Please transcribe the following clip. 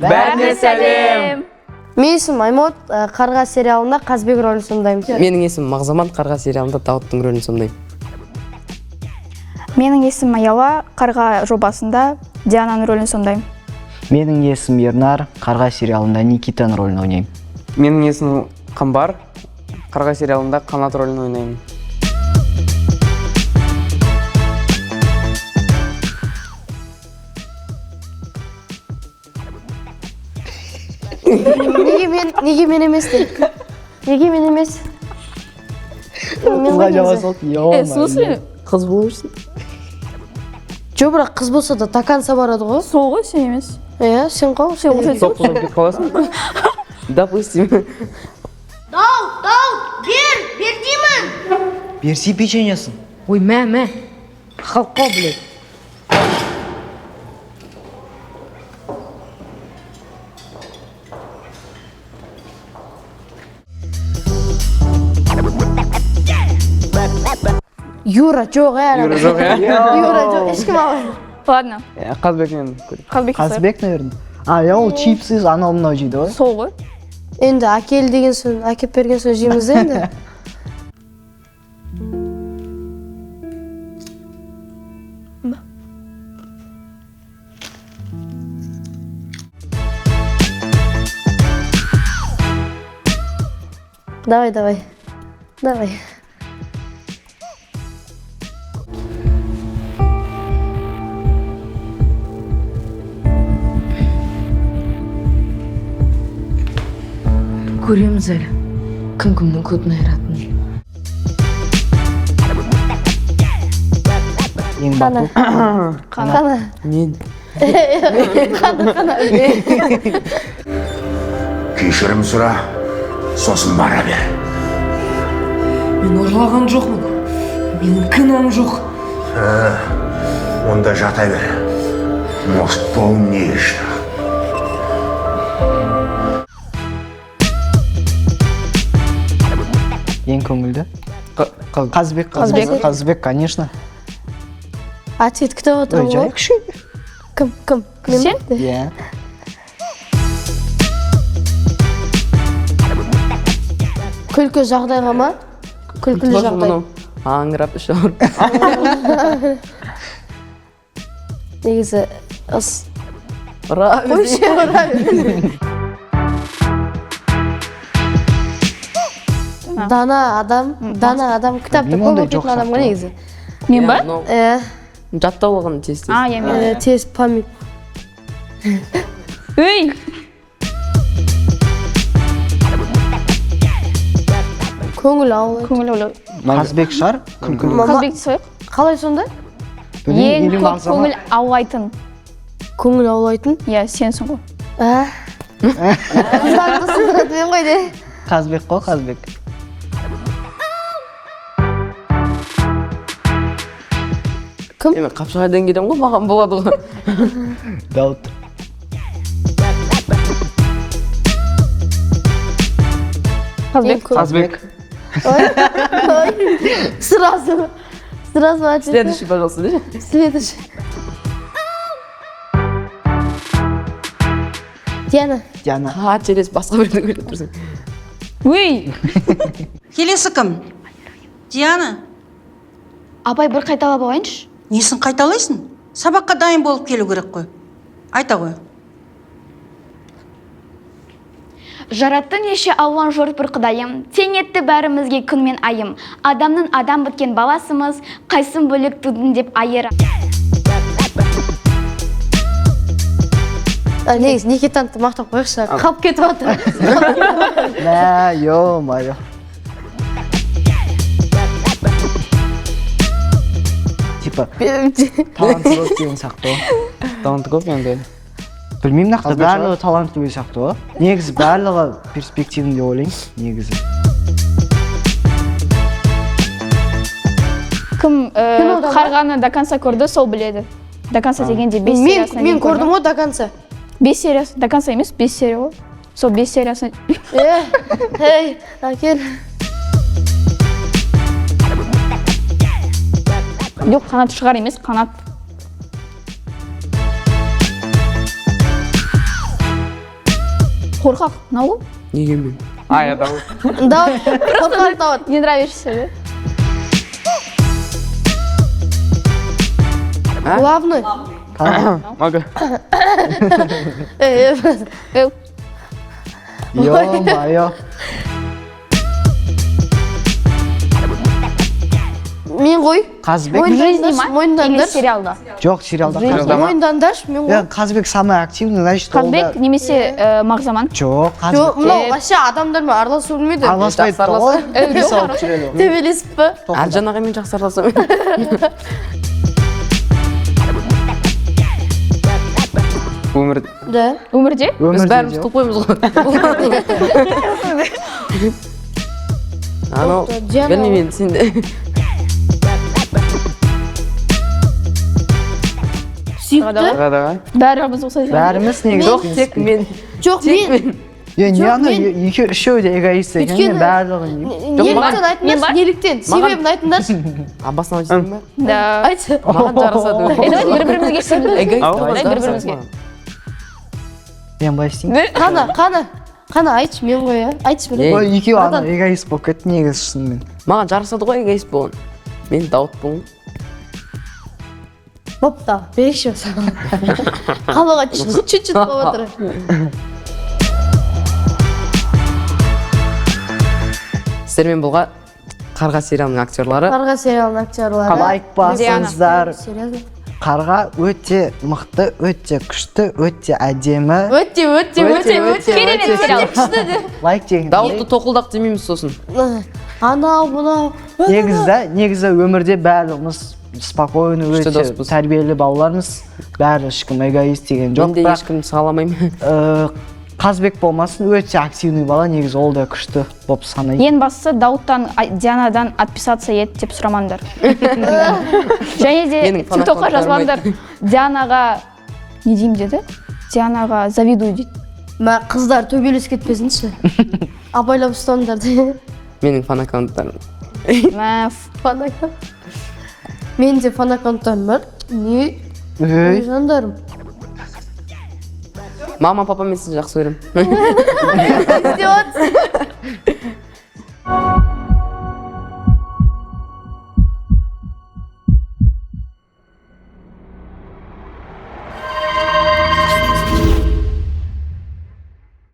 Бәріне сәлем! Менің есімім Аймот, Қарға сериалында Қазбек рөлін сомдаймын. Менің есімім Мағзаман, Қарға сериалында Дауыттың рөлін сомдаймын. Менің есімім Аяла, Қарға жобасында Диананың рөлін сомдаймын. Менің есімім Ернар, Қарға сериалында Никитаның рөлін ойнаймын. Менің есімім Қамбар, Қарға сериалында Қанат рөлін ойнаймын. Неге мен емес деп? Неге мен емес? Мен ғой негізі. В смысле? Қыз бола берсін. Жоқ, бірақ қыз болса да до конца барады ғой. Сол ғой, сен емес. Иә, сен ғой. Сен уже Топ болып кетіп қаласың. Допустим. Дауыт, Дауыт, бер, бер деймін. Берси печеньесін. Ой, мә, мә. Қалып қал, блядь. Юра жоқ, ә. Юра жоқ, иә? Юра жоқ, ешкім алмайды. Ладно, Иә, Қазбек мен көрейік. Қазбек. Қазбек, наверное. А, иә, ол чипсы, анау мынау жейді ғой. Сол ғой. Енді әкел деген соң, әкеп берген соң жейміз де енді. Давай, давай. Давай. Көреміз әлі кім кімнің көтін айыратынын. Ең батыл. Қана. Мен. Кешірім сұра, сосын бара бер. Мен ұрлаған жоқпын, менің кінәм жоқ. Онда жата бер. Может, поумнеешь. Ең көңілді. Қазбек. Қазбек. Қазбек. Қазбек, конечно. Ответ күтіп Ой, отырмын жай ғой. кіші. Кім, кім? Мен Сен? бе? Иә. Күлкі жағдайға ма? Күлкілі жағдай. Мынау аңырап іші ауырып. Негізі ыс. Ұра. Қойшы, ұра бер. Дана адам, дана адам, кітапты Білмеймін, көп ондай жоқ оқитын адам ғой сияқты. негізі. Мен ба? Иә, Жаттап алған тез тез. А, иә, мен. тез память. Өй! Көңіл аулайды. Көңіл аулау. Қазбек шығар. Күлкілі. Мама- Қазбекті сойық. Қалай сонда? Білмеймін, Ең или көп Мағзаман. көңіл аулайтын. Көңіл аулайтын? Иә, сенсің ғой. Ә? Қыздарды сындырады мен ғой де. Қазбек қой, Қазбек. Кім? Мен Қапшағайдан келемін ғой, маған болады ғой. Дауыт. Қазбек. Қазбек. Ой, сразу. Сразу ответ. Следующий, пожалуйста, деші. Следующий. Диана. Диана. Қателес, басқа біреуді көріп тұрсың. Өй! Келесі кім? Диана, Апай, бір қайталап алайыншы. несін қайталайсың? Сабаққа дайын болып келу керек қой. Айта ғой. Жаратты неше алуан жұрт бір құдайым, тең етті бәрімізге күн мен айым. Адамның адам біткен баласымыз, қайсын бөлек тудың деп айыр. А, негізі Никитаны мақтап қояйықшы. Қалып кетіп жатыр. Мә, ё-моё. Типа, таланты көп деген сияқты ғой. Таланты көп енді. Білмеймін нақты, Қазбек шығар? барлығы талантты деген сияқты ғой. Негізі барлығы перспективный деп ойлаймын, негізі. Кім Кинода ма? Қарғаны до конца көрді, сол біледі. До конца дегенде бес Мен сериясына мен дейін көрдім ғой до конца. Бес сериясы, до конца емес, бес серия ғой. Сол бес сериясын Е, ей, әкел. Жоқ, Қанат шығар емес, Қанат. Қорқақ мынау ғой. Неге мен? А, я Дауыт. Дауыт, қорқақ Дауыт. Не нравишься, да? Главный. Мага. Э, э, Ё-моё. Мен ғой. Қазбек. В жизни ма? Или Мойындаңдаршы. сериалда? Жоқ, сериалда Қазбек. Сериалда ма? Мойындаңдаршы, мен ғой. Е, Қазбек самый активный, значит, ол да. Қазбек немесе Мағзаман. Жоқ, Жоқ, Қазбек. мынау вообще адамдармен араласу білмейді. Араласпайды Жақсы ғой. Жоқ, Салып жүреді ғой. Төбелесіп па? Әлжан ағаймен жақсы араласамын. Өмір. Да. Өмірде? Біз Өмірде бәріміз де. тупоймыз ғой. Анау, Диана білмеймін енді сен де. Сүйікті? Давай. Бәріміз осылай. Бәріміз негізі. Жоқ, тек мен. Жоқ, мен. Е, не Жоқ, ана мен- екеуі үшеуі де эгоист екен, Өйткені- мен барлығын. Неліктен маған- Мен айтыңдаршы, бар? неліктен? Себебін айтыңдаршы. А, басынан айтайын ба? Да. Айтшы. Маған жарасады. Е, давайте бір-бірімізге сеніп. Эгоист Ау. болған Давай жарасады бір-бірімізге. маған. Мен былай істеймін. Қана, қана. Қана айтшы, мен ғой, иә. Айтшы, Ей. мен. Ой, екеуі ана Братан. эгоист болып кетті негізі шынымен. Маған жарасады ғой эгоист болған. Мен Дауытпын. Бопты, берейікші саған. Қалаға чуть-чуть болып отыр. Сіздермен болған Қарға сериалының актерлары. Қарға сериалының актерлары. Лайк басыңыздар. Серьезно? Қарға өте мықты, өте күшті, өте әдемі. Өте, өте, өте, өте. Керемет сериал. Лайк деген. Дауытты тоқылдақ демейміз сосын. Анау, мынау. Негізі, негізі өмірде барлығымыз спокойно, Күшті өте доспыз. тәрбиелі балалармыз. Бәрі ешкім эгоист деген жоқ. Мен де Бірақ ешкімді сағаламаймын. Қазбек болмасын, өте активный бала, негізі ол да күшті болып санаймын. Ең бастысы Дауыттан, Дианадан отписаться ет деп сұрамаңдар. Және де Менің фанат тиктокқа жазбаңдар. Дианаға не деймін деді? Дианаға завидую дейді. Мә, қыздар төбелесіп кетпесінші. Абайлап ұстаңдар де. Менің фан аккаунттарым. Мә, Фан аккаунт. Менің де фан аккаунттарым бар. Не? Ей, Жандарым. Мама, папа, мен сізді жақсы көремін. Не істеп отырсың?